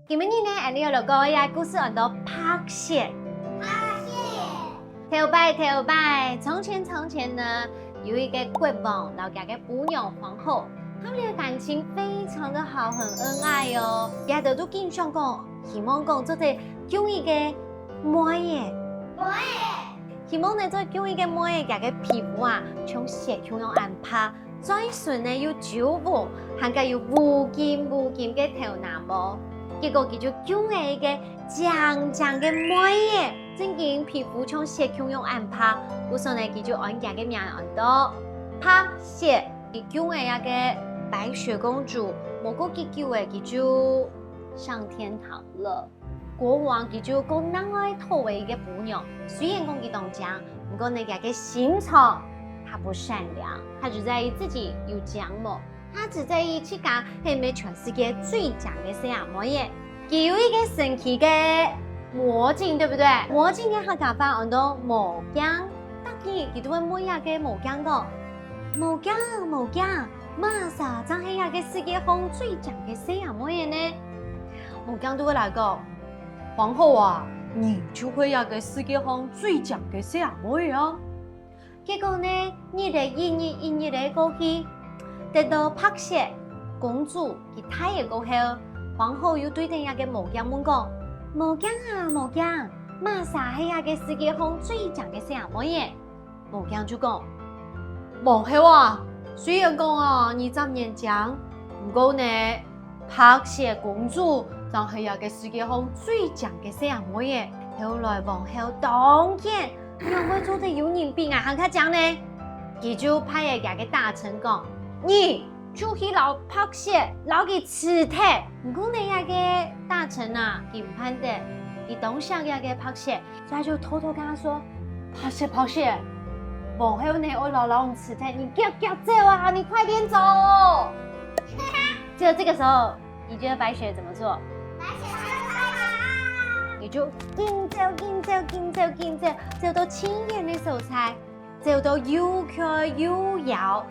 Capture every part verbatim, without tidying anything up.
今晡日呢，𠊎俚愛來講个故事安到白雪。白雪。頭擺，頭擺，從前，從前呢，有一個國王摎佢个餔娘皇后，他們的感情非常的好，很恩愛哦。佢兜都經常講，希望講做得降一個妹仔。妹仔。希望呢做降一個妹仔，佢个皮膚啊，像雪共樣恁白，嘴脣呢有酒窩，還加有烏金烏金个頭那毛。結果佢就降了一個靚靚个妹仔，正經皮膚像雪共樣恁白，故所呢佢就安佢个名安到白雪。佢降了這個白雪公主，無過幾久仔，佢就上天堂了。 國王佢就講另外討个一個餔娘，雖然講佢當靚，毋過呢佢个心腸，他不善良，他只在意自己有靚無，他只在意自家係毋係全世界最靚个細阿妹仔。佢有一個神奇个魔鏡，對不對？魔鏡个客家話安到魔鏡，逐日佢都會問這個魔鏡講：魔鏡，魔鏡，麼儕正係這個世界項最靚个細阿妹仔呢？ 魔鏡都會來講：皇后啊，你就係這個世界項最靚个細阿妹啊。結果呢，日仔一日一日仔過去，等到白雪公主佢大了過後，皇后又對等這個魔鏡問講：魔鏡啊，魔鏡，麼儕係這個世界項最靚个細阿妹仔？ 魔鏡就講：皇后啊，雖然講啊，你正年輕，毋過呢，白雪公主正係這個世界項最靚个細阿妹仔。後來皇后當然仰會做得有人比𠊎還較靚呢？佢就派了佢个大臣講：你就去摎白雪摎佢 辭忒。毋過呢，這個大臣啊，佢毋盼得，佢當惜這個白雪，所以就偷偷跟他說：白雪，白雪，皇后呢愛摎，摎你辭忒，你遽遽走啊，你快點走！就這個時候，你覺得白雪怎麼做？白雪，你就緊走，緊走，緊走，緊走，走到盡遠个所在。 走到又跼又搖。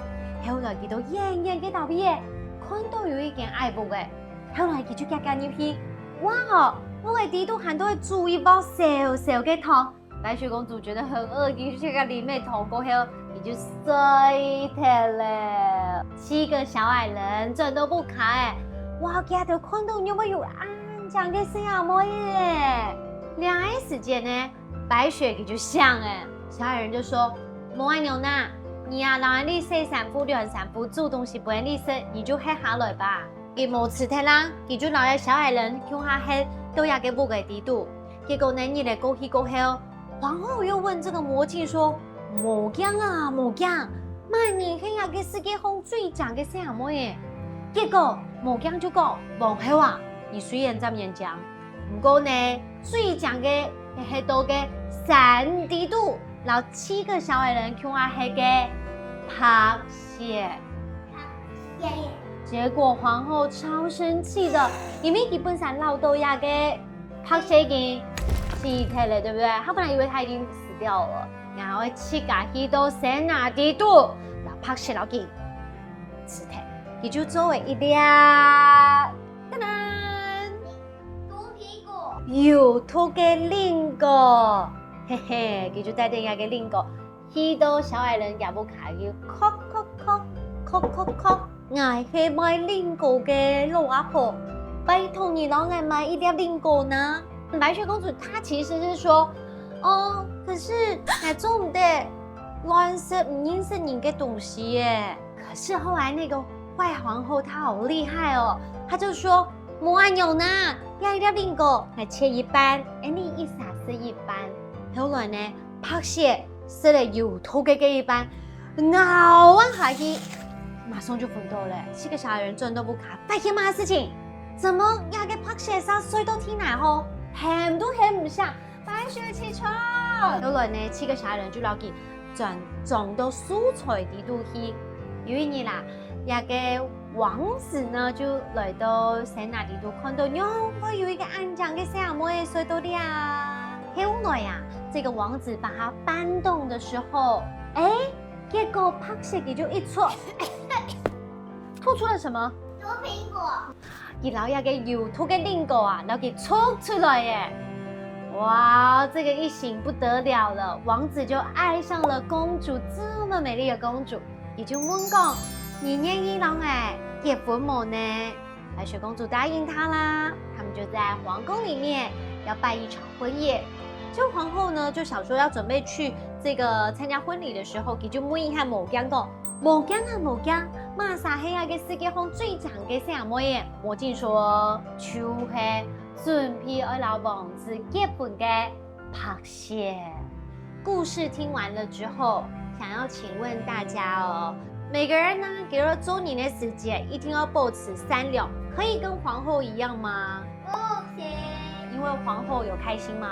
後來佢到遠遠个地方仔，看到有一間矮屋仔，後來佢就遽遽入去。哇哦，屋仔底肚還在煮一鑊燒燒个湯。白雪公主覺得很餓，佢就去該啉了湯過後，佢就睡忒了。四個小矮人轉到屋下仔，哇，佢兜看到仰會有恁靚个細阿妹仔。這個時節呢， 白雪佢就醒了，小矮人就說：無恁樣啦，你啊，摎𠊎俚洗衫褲、暖衫褲、煮東西分𠊎俚食，你就歇下來吧。佢無辭忒啦，佢就摎這小矮人共下歇到這個屋仔底肚。結果呢，日仔過去過後，皇后又問這個魔鏡說：魔鏡啊，魔鏡，麼人係這個世界項最靚个細阿妹仔？結果魔鏡就講：皇后啊，你雖然正年輕， 毋過呢，最靚个係歇到該山底肚，摎四個小矮人共下歇个白雪。白雪。結果皇后超生氣的，因為佢本身恅著這個白雪已經死忒了，對不對？她本來以為她已經死掉了，然後自家去到山林底肚，摎白雪摎佢辭忒，佢就做了一粒，噔噔， 有毒个蘋果，嘿嘿，佢就帶等這個蘋果，去到小矮人厥屋下，佢叩叩叩，叩叩叩，𠊎係賣蘋果个老阿婆，拜託你摎𠊎買一粒蘋果呢。白雪公主她其實是說，哦，可是𠊎做毋得亂食毋認識人个東西耶。可是後來那個壞皇后她好厲害哦，她就說， 無恁樣啦，這一粒蘋果𠊎切一半，恁呢一儕食一半。後來呢，白雪食了有毒个該一半，咬啊下去，馬上就昏倒了。四個小矮人轉到屋下，發現麼个事情？怎麼這個白雪儕睡到地泥吼，喊都喊毋醒， 白雪起床！後來呢，四個小矮人就摎佢裝，裝到樹棗底肚去。有一日啦，這個王子呢，就來到山林底肚，看到仰會有一個恁靚个細阿妹睡到這。後來啊，這個王子把她搬動的時候，誒，結果白雪佢就一出，吐出了什麼？蘋果。佢摎這个有毒个蘋果啊，摎佢捉出來耶！哇，這個一醒不得了了，王子就愛上了公主，這麼美麗的公主，佢就問講：「你願意摎𠊎結婚無呢？」白雪公主答應他啦，他們就在皇宮裡面要辦一場婚宴。就皇后呢，就想說要準備去這個參加婚禮的時候，佢就問一下魔鏡講：「魔鏡啊，魔鏡，麼儕係這个世界上最靚个細妹仔？」魔鏡說：「就係準備愛摎王子結婚个白雪。」故事聽完了之後，想要請問大家哦，每個人呢，佢做人个時節，一定要保持善良，可以跟皇后一樣嗎？不行。因為皇后有開心嗎？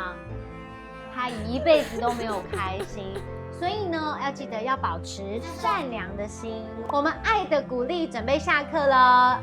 她一輩子都沒有開心，所以呢，要記得要保持善良的心。我們愛的鼓勵準備下課了。